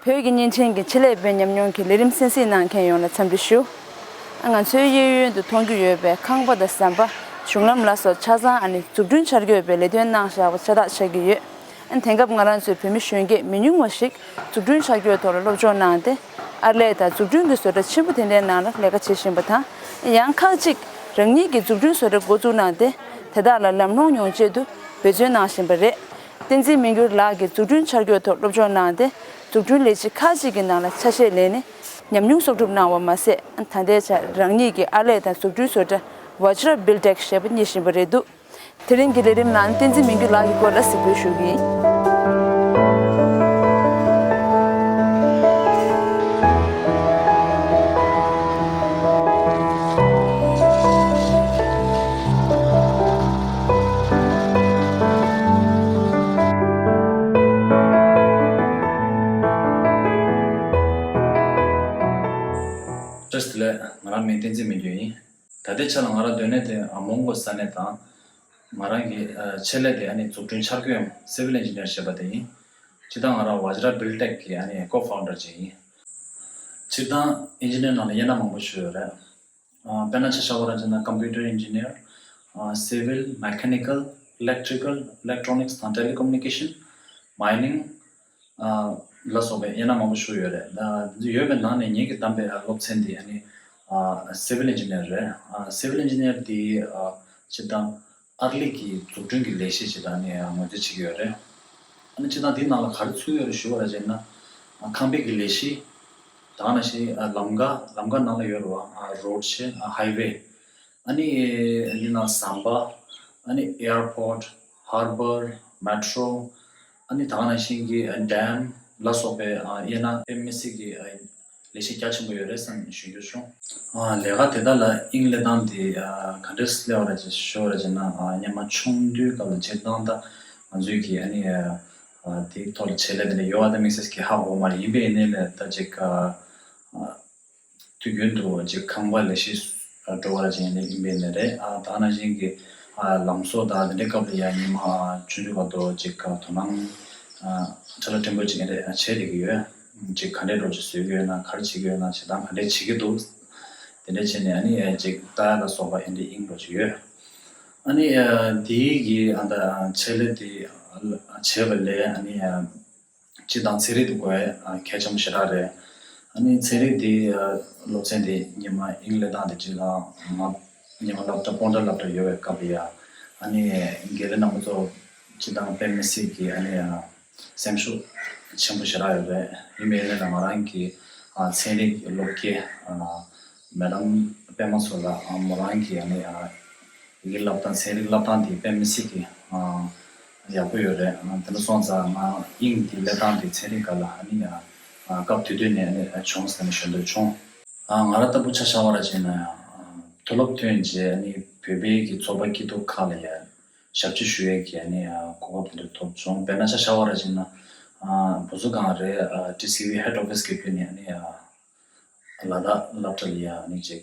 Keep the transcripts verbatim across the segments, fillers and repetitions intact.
བོད་ཀྱི་བརྙན་འཕྲིན་གྱི་ཆེད་ལས་པའི་ཉམས་མྱོང་གི་ལས་རིམ་གསན་གཟིགས་གནང་མཁན་ཡོངས་ལ་འཚམས་འདྲི་ཞུ། ང་ཚོའི་གཡས་གཡོན་དུ་མཐོང་རྒྱུ་ཡོད་པའི་ཁང་པ་དང་ཟམ་པ། གཞུང་ལམ་ལ་སོགས་ཆ་ཚང་ཨ་ནི་འཛུགས་སྐྲུན་འཆར་འགོད་པས་ལས་དོན་གནང་བཞག་པ་ཤ་སྟག་ཆགས་ཀྱི་ཡོད། དེང་སྐབས་ང་རང་ཚོའི་བོད་མི་གཞོན་སྐྱེས་མི་ཉུང་བ་ཞིག་འཛུགས་སྐྲུན་འཆར་འགོད་ཐོག་ལ་སློབ་སྦྱོང་གནང་སྟེ། ཨར་ལས་དང་འཛུགས་སྐྲུན་གྱི་བཟོ་གྲྭ་ཆེན་པོ་དེ་འདྲའི་ནང་ལ་ལས་ཀ་བྱེད་བཞིན་པ་དང་། ཡང་ཁག་ཅིག་རང་ཉིད་ཀྱི་འཛུགས་སྐྲུན་བཟོ་གྲྭ་འགོ་འཛུགས་གནང་སྟེ། དེ་དག་ལ་ལམ་ལྷོང་ཡོང་ཆེད་དུ་འབད་བརྩོན་གནང་བཞིན་པ་རེད། བསྟན་འཛིན་མི་འགྱུར་ལགས་ཀྱིས་འཛུགས་སྐྲུན་འཆར་འགོད་ཐོག་སློབ་སྦྱོང་གནང་སྟེ། འཛུགས་སྐྲུན་ལས་གཞི་ཁག་ཅིག་གི་ནང་ལ་ཆ་ཤས་ལེན་ནས་ཉམས་མྱོང་གསོག་སྒྲུབ་གནང་བ་མ་ཟད། ད་ལྟའི་ཆར་རང་ཉིད་ཀྱི་ཨར་ལས་དང་འཛུགས་སྐྲུན་བཟོ་གྲྭ་Vajra Buildtech ཞེས་པ་གཉེར་བཞིན་པ་རེད་འདུག་དེ་རིང་གི་ལས་རིམ་ནང་བསྟན་འཛིན་མི་འགྱུར་ལགས་ཀྱི་སྐོར་ལ་གཟིགས་འབུལ་ཞུ་གི་ཡིན། བཀྲ་ཤིས་བདེ་ལེགས། ང་རང་མིང་བསྟན་འཛིན་མི་འགྱུར་ཡིན། ད་ལྟའི་ཆ་ལ་ང་རང་སྡོད་གནས་དེ་མོན་གྷོ་ས་གནས་དང་། ང་རང་གི་ཆེད་ལས་དེ་ཨ་ནི་འཛུགས་སྐྲུན་འཆར་འགོད་ཡམ་Civil Engineer ཞེས་པ་དེ་ཡིན། སྤྱིར་བཏང་ང་རང་Vajra Buildtech གི་ཨ་ནི་Co-founder ཅིག་ཡིན། སྤྱིར་བཏང་ཨིན་ཇི་ནེར་ནང་ལ་དབྱེ་ན་མང་པོ་ཞིག་ཡོད་རེད། དཔེར་ན་ཆ་བཞག་པ་ར་བྱས་ན་Computer Engineer, Civil, Mechanical, Electrical, Electronics དང་Telecommunication, Mining ལ་སོགས་པའི་དབྱེ་ན་མང་པོ་ཞིག་ཡོད་རེད། ཡོད་པའི་ནང་ནས་ངེད་ཀྱིས་བདམས་པའི་སློབ་ཚན་འདི་ཨ་ནི་Civil Engineer རེད། Civil Engineer འདི་སྤྱིར་བཏང་ཨར་ལས་ཀྱི་འཛུགས་སྐྲུན་གྱི་ལས་གཞི་ཅིག་ལ་ཨ་ནི་ངོས་འཛིན་བྱེད་ཀྱི་ཡོད་རེད། ཨ་ནི་སྤྱིར་བཏང་འདིའི་ནང་ལ་ག་རེ་ཚུད་ཡོད་རེད་ཞུ་བ་ར་བྱས་ན། ཁང་པའི་གི་ལས་གཞི། ད་ག་ནང་བཞིན་ལམ་ཁ་ལམ་ཁ་ནང་ལ་ཡོད་རེད་བ། Road བྱས་Highway། ཨ་ནི་འདི་ནང་ཟམ་པ། ཨ་ནི་Airport, Harbour, Metro། ཨ་ནི་ད་ག་ནང་བཞིན་གྱི་Dam ལ་སོགས་པའི་དབྱེ་ན་དཔེ་མི་སྲིད་ཀྱི་ལས་གཞི་རྒྱ་ཆེན་པོ་ཡོད་རེད་བསམ་ཞུ་རྒྱུ་བྱུང་། ལས་ཀ་དེ་དག་ལ་དབྱིངས་སླེབས་སྟངས་དེ་ག་འདྲས་སླེབས་པ་རེད་ཅེས་ཞུ་བ་རེད་ཅེ་ན། སྔོན་མ་ཆུང་དུས་སྐབས་ལ་སྤྱིར་བཏང་ད་ང་ཚོའི་གི་ཨ་ནི་དེའི་ཐོག་ལ་ཆེད་ལས་དེ་འདྲ་ཡོད་པ་ད་དམིགས་བསལ་གྱི་ཧ་གོ་མ་རེད། ཡིན་པས་ཡིན་ནའི་ལས་ད་ཅིག་དུས་རྒྱུན་དུ་ཅིག་ཁང་པ་ལས་གཞི་འགྲོ་བ་ལ་ཅིག་ཡིན་ནའི་ཡིན་པས་ནི་རེད། ད་ནང་བཞིན་གྱི་ལམ་བཟོ་དང་དེ་འདྲའི་སྐབས་ལ་ཡང་ཉི་མ་ཆུང་ཆུང་བར་དུ་ཅིག་དོ་སྣང་ཁྲ་ལ་ཕྲན་བུ་ཅིག་རེད་བྱས་བསྡད་ཀྱི་ཡོད། ཅིག་ག་འདྲའི་འགྲོ་ཅིག་བཟོས་ཀྱི་ཡོད་ན། ག་རེ་བྱེད་ཀྱི་ཡོད་ན། བྱེད་སྟངས་ག་འདྲའི་བྱེད་ཀྱི་འདུག་དེ་འདྲ་བྱས་ནས་ཨ་ནི་ཅིག་ལྟ་ཡ་ལ་སོགས་པ་ཨེ་འདྲའི་དབྱིངས་འགྲོ་ཅིག་ཡོད། ཨ་ནི་དེའི་གི་ཨ་ད་ཆེད་ལས་དེ་བྱས་པ་ལས་ཨ་ནི་སྤྱིར་བཏང་ཚན་རིག་དེ་དགོས་གལ་ཆེན་པོ་ཞེ་དྲག་རེད། ཨ་ནི་ཚན་རིག་དེ་སློབ་ཚན་དེ་ཉི་མ་དབྱིངས་སླེབས་སྟངས་དེ་སྤྱིར་བཏང་ང་ཉི་མ་སློབ་གྲྭ་སྤོན་ཊ་སློབ་གྲྭ་ཡོད་པའི་སྐབས་ལ་ཡ། ཨ་ནི་དགེ་ལས་རྣམ་པ་ཚོ་སྤྱིར་བཏང་དཔེ་མི་སྲིད་ཀྱི་ཨ་ནི་སེམས་ཤུགས་ཆེན་པོ་ཞེ་དྲག་ཡོད་རེད། ཡིན་པས་ཡིན་ན་ང་རང་གི་ཚན་རིག་སློབ་དགེ་Madam པད་མ་མཚོ་ལགས་མོ་རང་གི་ཨ་ནི་ཡི་གེ་བསླབ་སྟངས་ཚན་རིག་བསླབ་སྟངས་དེ་དཔེ་མི་སྲིད་ཀྱི་ཡག་པོ་ཡོད་རེད། དེ་འདྲ་སོང་ཙང་ང་དབྱིངས་དེ་སླེབས་སྟངས་དེ་ཚན་རིག་སྒང་ལ་ཨ་ནི་སྐབས་དེ་དུས་ནས་ཨ་ནི་བྱུང་ཟེར་ནས་ཞུ་འདོད་བྱུང་། ང་རང་ལྟ་བུ་ཆ་བཞག་པ་ར་བྱས་ན་མཐོ་སློབ་ཐོན་རྗེས་ཨ་ནི་བོད་པའི་གི་ཚོགས་པ་སྐྱིད་སྡུག་ཁག་ལ་ཡ་ཞབས་ཕྱི་ཞུ་ཡས་ཀྱི་ཨ་ནི་གོ་སྐབས་དེ་འདྲ་ཐོབ་བྱུང་། དཔེར་ན་ཆ་བཞག་པ་ར་བྱས་ན་བུ་གསོ་ཁང་རེད། ཊི་སི་ཝི་ཧེཌ་ཨོ་ཕི་སི་གི་བརྒྱུད་ནས་ཨ་ནི་ལ་དྭགས་སློབ་གྲྭ་ལ་ཡ་ཨ་ནི་ཅིག་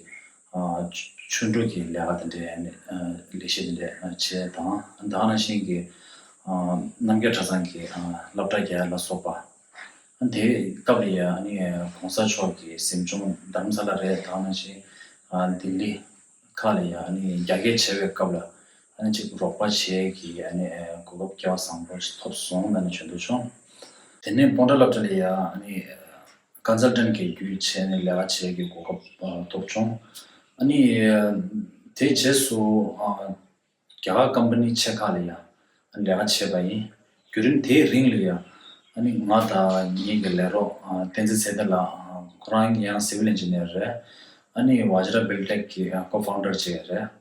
ཆུ་འགྲོ་གི་ལས་ཀ་དེ་འདྲའི་ཨ་ནི་ལས་གཞི་དེ་འདྲ་བྱས་དང་། ད་ག་ནང་བཞིན་གྱི་རྣམ་རྒྱལ་གྲྭ་ཚང་གི་སློབ་གྲྭ་རྒྱག་ཡ་ལ་སོགས་པ། དེའི་སྐབས་ལ་ཡ་ཨ་ནི་གོང་ས་མཆོག་གི་གཟིམ་ཆུང་རྡ་རམ་ས་ལ་རེད། ད་ག་ནང་བཞིན་ལྡི་ལི་ཁག་ལ་ཡ་ཨ་ནི་རྒྱ་སྐད་བྱ་བའི་སྐབས་ལ་ཨ་ནི་ཅིག་རོགས་པ་བྱེད་ཀྱི་ཨ་ནི་གོ་སྐབས་སྐལ་བ་བཟང་པོ་ཞིག་ཐོབ་སོང་ལབ་ནས་བྱོན་འདོད་བྱུང་། དེ་ནས་སྤོན་ཊ་སློབ་གྲྭ་ལ་ཡ་ཨ་ནི་ཀོན་སལ་ཊན་གྱི་བརྒྱུད་བྱས་ནས་ལས་ཀ་བྱེད་ཀྱི་གོ་སྐབས་ཐོབ་བྱུང་། ཨ་ནི་དེའི་རྗེས་སུ་རྒྱ་གར་ཀམ་པ་ནི་ཆེ་ཁག་ལ་ཡ་ལས་ཀ་བྱས་པ་ཡིན། བརྒྱུད་རིམ་དེའི་རིང་ལ་ཡ་ཨ་ནི་ང་དང་ངེད་ཀྱི་ལས་རོགས་བསྟན་འཛིན་ཚེ་བརྟན་ལགས། ཁོ་རང་ཡང་སི་ཝིལ་ཨིན་ཇི་ནི་ཡར་རེད། ཨ་ནི་ཝ་ཇ་ར་བྷིལ་ཊེག་གི་ཀོ་ཕའུན་ཌར་ཅིག་རེད།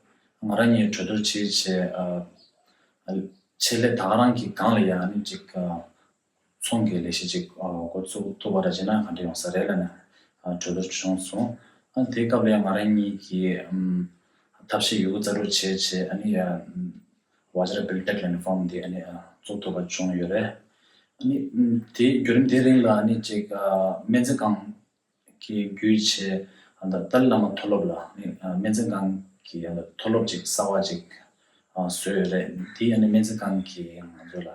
ང་རང་གཉིས་གྲོས་བསྡུར་བྱས་བྱས་ཆེད་ལས་ད་ག་རང་གི་སྒང་ལ་ཡ་ཨ་ནི་ཅིག་ཚོང་གི་ལས་གཞི་ཅིག་འགོ་བཙུགས་ཐུབ་པ་ར་བྱས་ན་ག་འདྲ་ཡོང་ས་རེད་ལབ་ནས་གྲོས་བསྡུར་བྱུང་སོང་། ཨ་དེའི་སྐབས་ལ་ཡང་ང་རང་གཉིས་ཀྱིས་ཐབས་ཤེས་ཡོད་རྒུ་རྩལ་སྤྲུགས་བྱས་བྱས་ཨ་ནི་ཝ་ཇ་ར་བྷིལ་ཊེག་ལབ་ནས་ཕརམ་དེ་ཨ་ནི་བཙུགས་ཐུབ་པ་བྱུང་ཡོད་རེད། ཨ་ནི་དེའི་བརྒྱུད་རིམ་དེའི་རིང་ལ་ཨ་ནི་ཅིག་སྨན་རྩིས་ཁང་གི་བརྒྱུད་བྱས་ཨ་ད་ཏཱ་ལའི་བླ་མ་མཐོ་སློབ་ལ་ཨ་ནི་སྨན་རྩིས་ཁང་གི་ཨ་ད་མཐོ་སློབ་ཅིག་གསར་པ་ཅིག་བཟོས་ཡོད་རེད། དེ་ཨ་ནི་སྨན་རྩིས་ཁང་གིས་ང་ཚོ་ལ་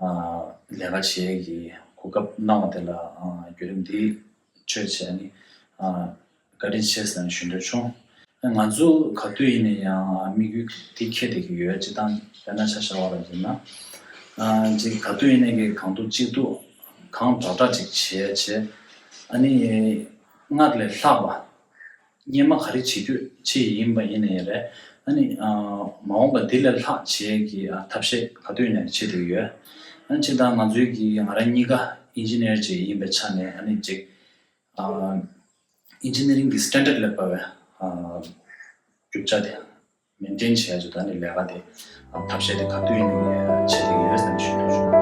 ལས་ཀ་བྱེད་ཀྱི་ གོ་སྐབས་གནང་བ་དེ་ལ་ཨ་བརྒྱུད་རིམ་འདི་ཆོས་བྱས་ནས་ཨ་བཀའ་དྲིན་ཆེ་ཟེར་ནས་ཞུ་འདོད་བྱུང་། ང་ཚོ་ག་དུས་ཡིན་ན་ཡང་དམིགས་ཡུལ་འདི་འཁྱེར་བསྡད་ཀྱི་ཡོད། སྤྱིར་བཏང་དཔེར་ན་ཆ་བཞག་པ་ལ་ཡིན་ན། ཨ་ཅིག་ག་དུས་ཡིན་ན་གི་གང་ཐུབ་ཅི་ཐུབ་གང་དྲག་དྲག་ཅིག་བྱས་བྱས། ཨ་ནི་སྔར་ལས་ལྷག་པ། སྔོན་མ་ག་རེ་བྱེད་རྒྱུ་བྱེད་ཡིན་པ་ཡིན་ན་ཡང་རེད། ཨ་ནི་ཨ་མ་འོངས་པ་འདི་ལས་ལྷག་བྱེད་ཀྱི་ཨ་ཐབས་ཤེས་ག་དུས་ཡིན་ན་ཡང་བྱེད་བསྡད་ཀྱི་ཡོད། ཨ་ནི་སྤྱིར་བཏང་ང་ཚོའི་གི་ང་རང་གཉིས་ཀ་ཨིན་ཇི་ནི་ཡར་ཅིག་ཡིན་པའི་ཆ་ནས། ཨ་ནི་ཅིག་ཨ་ཨིན་ཇི་ནི་རིང་གི་སི་ཊན་ཌར་ཌི་ལ་དཔག་པའི་ཨ་རྒྱུ་ཆ་དེ་མེན་ཊེན་བྱེད་ཡ་ཅིག་དང་། ཨ་ནི་ལས་ཀ་དེ་ཨ་ཐབས་ཤེས་དེ་ག་དུས་ཡིན་ནའི་བྱེད་བསྡད་ཀྱི་ཡོད་ཟེར་ནས་ཞུ་འདོད་བྱུང་།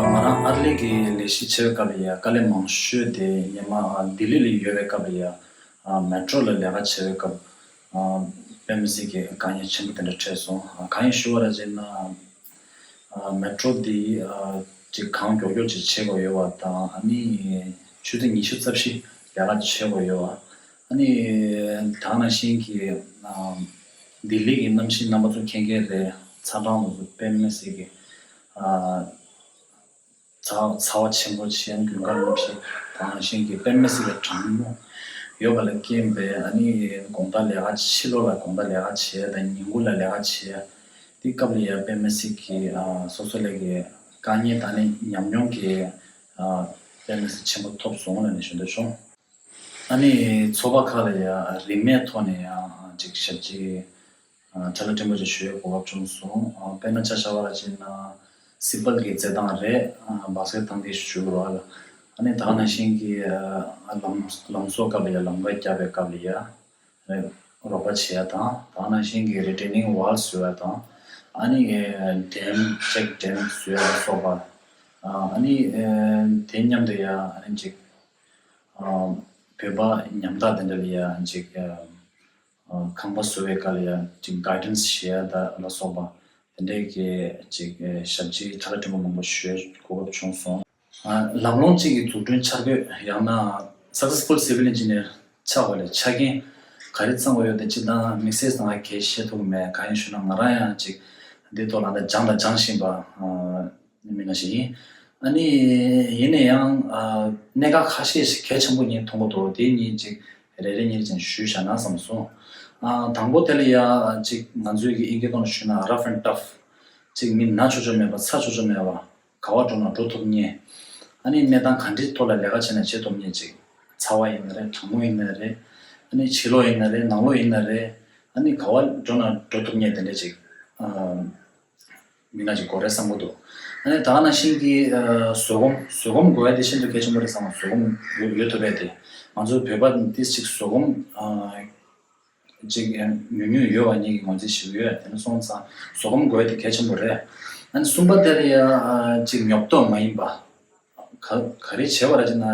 ང་རང་ཨར་ལས་ཀྱི་ལས་གཞི་བྱེད་པའི་སྐབས་ལ་ཡ་དཀའ་ལས་མང་ཤོས་དེ་སྔོན་མ་ལྡི་ལི་ལ་ཡོད་པའི་སྐབས་ལ་ཡ་མེ་ཊོ་ལ་ལས་ཀ་བྱེད་པའི་སྐབས་དཔེ་མི་སྲིད་ཀྱི་དཀའ་ངལ་ཆེན་པོ་དེ་འདྲ་འཕྲད་སོང་། གང་ཡིན་ཞུ་བ་ར་བྱས་ན། ཨ་མེ་ཊོ་འདི་ཨ་ཅིག་གང་མགྱོགས་མགྱོགས་ཅིག་བྱེད་དགོས་ཡོད་པ་དང་། ཨ་ནི་ཆུ་ཚོད་ཉི་ཤུ་རྩ་བཞི་ལས་ཀ་བྱེད་དགོས་ཡོད་པ། ཨ་ནི་ད་ག་ནང་བཞིན་གྱི་ཨ་ལྡི་ལི་གི་གནམ་གཤིས་རྣམ་པ་ཚོ་མཁྱེན་མཁན་རེད། ཚ་གྲང་དུ་དཔེ་མི་སྲིད་ཀྱི་ཨ་ཚ་ཚ་བ་ཆེན་པོ་ཆེ། དགུན་ཁ་གནམ་གཤིས་ད་ག་ནང་བཞིན་གྱི་དཔེ་མི་སྲིད་ཀྱི་གྲང་མོ་ཡོད་པ་ལ་རྐྱེན་པས། ཨ་ནི་དགོང་དག་ལས་ཀ། ཕྱི་ལོགས་ལ་དགོང་དག་ལས་ཀ་བྱས་དང་། ཉིན་གུང་ལ་ལས་ཀ་བྱས། དེ་སྐབས་ལ་ཡ་དཔེ་མི་སྲིད་ཀྱི་ཨ་སོ་སོ་ལ་གི་དཀའ་ངལ་དང་ནི་ཉམས་མྱོང་གི་ཨ་དཔེ་མི་སྲིད་ཆེན་པོ་ཐོབ་སོང་ལབ་ནས་ཞུ་འདོད་བྱུང་། ཨ་ནི་ཚོགས་པ་ཁག་ལ་ཡ་རིན་མེད་ཐོག་ནས་ཡང་ཅིག་ཞབས་ཕྱི་ཨ་ཁྲ་ལ་ཕྲན་བུ་ཅིག་ཞུ་ཡའི་གོ་སྐབས་བྱུང་སོང་། ཨ་དཔེར་ན་ཆ་བཞག་པ་ལ་བྱས་ན་སི་པལ་གྱི་རྩེད་ཐང་རེད། ཨ་བ་སི་ཀེ་ཊི་ཐང་དེ་ཞུ་དགོས་རེད་བ། ཨ་ནི་ད་ག་ནང་བཞིན་གྱི་ཨ་ལམ་ལམ་བཟོ་སྐབས་ལ་ཡ་ལམ་ཁ་རྒྱབ་པའི་སྐབས་ལ་ཡ། རོགས་པ་བྱེད་ཡ་དང་། ད་ག་ནང་བཞིན་གྱི་རི་ཊེ་ནིང་ཝོལ་བཟོ་ཡ་དང་། ཨ་ནི་ཌེམ་ཅེག་ཌེམ་བཟོ་ཡ་ལ་སོགས་པ། ཨ་ནི་དེ་མཉམ་དུ་ཡ་ཨ་ནི་ཅིག་བོད་པ་ཉམ་ཐག་དེ་འདྲ་ལ་ཡ་ཅིག་ཁང་པ་བཟོ་བའི་སྐབས་ལ་ཡ་ཅིག་གའི་ཌེན་སི་བྱེད་ཡ་ད་ལ་སོགས་པ། དེ་འདྲའི་གི་ཅིག་ཨེ་ཞབས་ཕྱི་ཁྲ་ཁྲ་ཕྲན་བུ་མང་པོ་ཞུ་གོ་སྐབས་བྱུང་སོང་། ཨ་ལམ་ལྷོང་ཅིག་གི་འཛུགས་སྐྲུན་འཆར་འགོད། ཡང་ན་སག་སེ་སི་ཕུལ་སི་ཝིལ་ཨིན་ཇི་ནི་ཡར་ཆགས་པ་ལས་ཆ་རྐྱེན་ག་རེ་ཚང་དགོས་ཡོད་དེ་སྤྱིར་བཏང་དམིགས་བསལ་ཙང་ག་གས་ཤེས་ཐུབ་མེད། གང་ཡིན་ཞུ་ན་ང་རང་ཡང་ཅིག་འདི་ཐོག་ལ་ད་སྦྱངས་དང་སྦྱང་བཞིན་པ་ཨ་མི་སྣ་ཞིག་ཡིན། ཨ་ནི་ཡིན་ན་ཡང་ཨ་གནད་འགག་ཁ་ཤས་ཤིག་གལ་ཆེན་པོ་གཉིས་མཐོང་གི་འདུག་དེ་གཉིས་ཅིག་རེ་རེ་གཉིས་རེ་བྱས་ནས་ཞུས་བཞག་ན་བསམ་སོང་། ཨ་དང་པོ་དེ་ལ་ཡ་ཅིག་ང་ཚོའི་གི་ཨིན་སྐད་ཐོག་ནས་ཞུས་ན་རཕ་ཨེན་ཌི་ཊཕ། ཅིག་མི་ན་ཆོག་ཆོག་མེད་པ། ཚ་ཆོག་ཆོག་མེད་པ། ག་བ་འགྲོ་ན་འགྲོ་ཐུབ་མཁན། ཨ་ནི་གནས་སྟངས་ག་འདྲའི་ཐོག་ལ་ལས་ཀ་བྱས་ན་བྱེད་ཐུབ་མཁན་ཅིག་ཚ་བ་ཡིན་ན་རེད། གྲང་མོ་ཡིན་ན་རེད། ཨ་ནི་ཕྱི་ལོགས་ཡིན་ན་རེད། ནང་ལོགས་ཡིན་ན་རེད། ཨ་ནི་ག་བ་འགྲོ་ན་འགྲོ་ཐུབ་མཁན་དེ་འདྲ་ཅིག་ཨ་མི་སྣ་ཅིག་དགོས་རེད་བསམ་གྱི་འདུག་ཨ་ནི་ད་ག་ནང་བཞིན་གྱི་ཨ་བཟོད་སྒོམ། བཟོད་སྒོམ་དགོས་ཡ་དེ་ཤིན་ཏུ་གལ་ཆེན་པོ་རེད་བསམ། བཟོད་སྒོམ་ཡོད་ཡོད་ཐུབ་པ་དེ། ང་ཚོ་བོད་པ་འདི་ཅིག་བཟོད་སྒོམ་ཨ་ཅིག་ཉུང་ཉུང་ཡོད་པ་ངེད་ཀྱིས་ངོས་འཛིན་བྱེད་ཀྱི་ཡོད། དེ་འདྲ་སོང་ཙང་བཟོད་སྒོམ་དགོས་ཡ་དེ་གལ་ཆེན་པོ་རེད། ཨ་ནི་གསུམ་པ་དེ་ལ་ཡ་ཨ་ཅིག་ཉོབ་ཏོ་མ་ཡིན་པ། ག་ག་རེ་བྱས་པ་ར་ཅིག་ན་ཨ་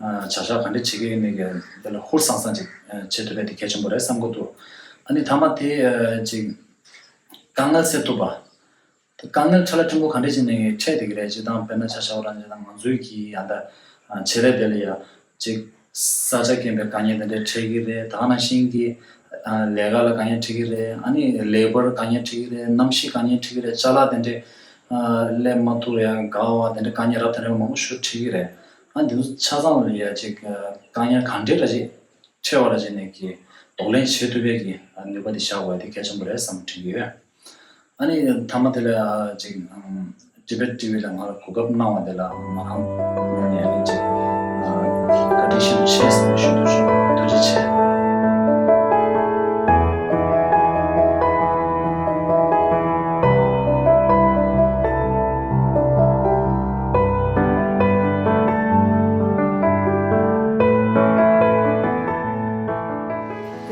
བྱ་བཞག་ག་འདྲ་བྱེད་ཀྱི་ཡོད་མེད་ཀྱི་དེ་ལ་ཧུར་སང་སང་ཅིག་ཨ་བྱེད་ཐུབ་པ་དེ་གལ་ཆེན་པོ་རེད་བསམ་གྱི་འདུག་ཨ་ནི་མཐའ་མ་དེ་ཨ་ཅིག་དཀའ་ངལ་སེལ་ཐུབ་པ། དཀའ་ངལ་ཁྲ་ལ་ཕྲན་བུ་ག་འདྲ་བྱས་ནས་འཕྲད་བསྡད་ཀྱི་རེད། སྤྱིར་བཏང་དཔེར་ན་ཆ་བཞག་པ་ལ་ང་ཚོའི་གི་ཡང་ད་ཆེད་ལས་དེ་ལ་ཡ་ཅིག་ས་ཆ་རྐྱེན་པས་དཀའ་ངལ་དེ་འདྲ་འཕྲད་ཀྱི་རེད། ད་ག་ནང་བཞིན་གྱི་ལས་ཀ་ལ་དཀའ་ངལ་འཕྲད་ཀྱི་རེད། ཨ་ནི་ལེ་བར་དཀའ་ངལ་འཕྲད་ཀྱི་རེད། གནམ་གཤིས་དཀའ་ངལ་འཕྲད་ཀྱི་རེད། ཅ་ལག་དེ་འདྲ་སླེབས་མ་ཐུབ་ཡ་འགག་པ་དེ་འདྲ་དཀའ་ངལ་རབ་དང་རིམ་པ་མང་པོ་ཞིག་འཕྲད་ཀྱི་རེད། ཨ་འདི་ཚོ་ཆ་ཚང་ལ་ཡ་ཅིག་དཀའ་ངལ་ག་འདྲ་ར་ཅིག་འཕྲད་པ་ར་ཅིག་ནས་ཀྱི་གདོང་ལེན་བྱེད་ཐུབ་པའི་གི་ནུས་པ་དེ་བཞག་དགོས་ཡ་དེ་གལ་ཆེན་པོ་རེད་བསམ་དྲན་གྱི་ཡོད། ཨ་ནི་མཐའ་མ་དེ་ལ་ཅིག་ཨམ་ཊི་བེཊ་ཊི་ཝི་ལ་ང་ལ་གོ་སྐབས་གནང་བ་དེ་ལ་ང་རང་ངོས་ནས་ཨ་ནི་ཅིག་ཨ་བཀའ་དྲིན་ཆེན་པོ་ཆེ་ཟེར་ནས་ཞུ་འདོད་བྱུང་། ཐུགས་རྗེ་ཆེ།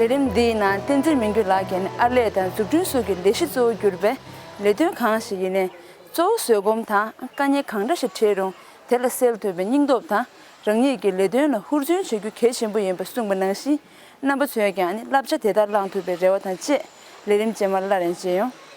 ལས་རིམ་འདིའི་ནང་བསྟན་འཛིན་མི་འགྱུར་ལགས་ཀྱིས་ཨར་ལས་དང་འཛུགས་སྐྲུན་སོགས་ཀྱི་ལས་གཞི་གཙོ་བོར་གྱུར་པའི་ལས་དོན་གང་ཞིག་ཡིན་ནའི། གཙོ་བོ་བཟོད་སྒོམ་དང་དཀའ་ངལ་གང་འདྲ་ཞིག་འཕྲད་རུང་དེ་ལ་སེལ་ཐུབ་པའི་སྙིང་སྟོབས་དང་རང་ཉིད་ཀྱི་ལས་དོན་ལ་ཧུར་བརྩོན་བྱེད་རྒྱུ་གལ་ཆེན་པོ་ཡིན་པ་གསུངས་པ་ནང་བཞིན། རྣམ་པ་ཚོས་ཀྱང་ནི་བསླབ་བྱ་དེ་དག་བླངས་ཐུབ་པའི་རེ་བ་དང་བཅས་ལས་རིམ་རྗེས་མར་སླར་ཡང་མཇལ་ཡོང་།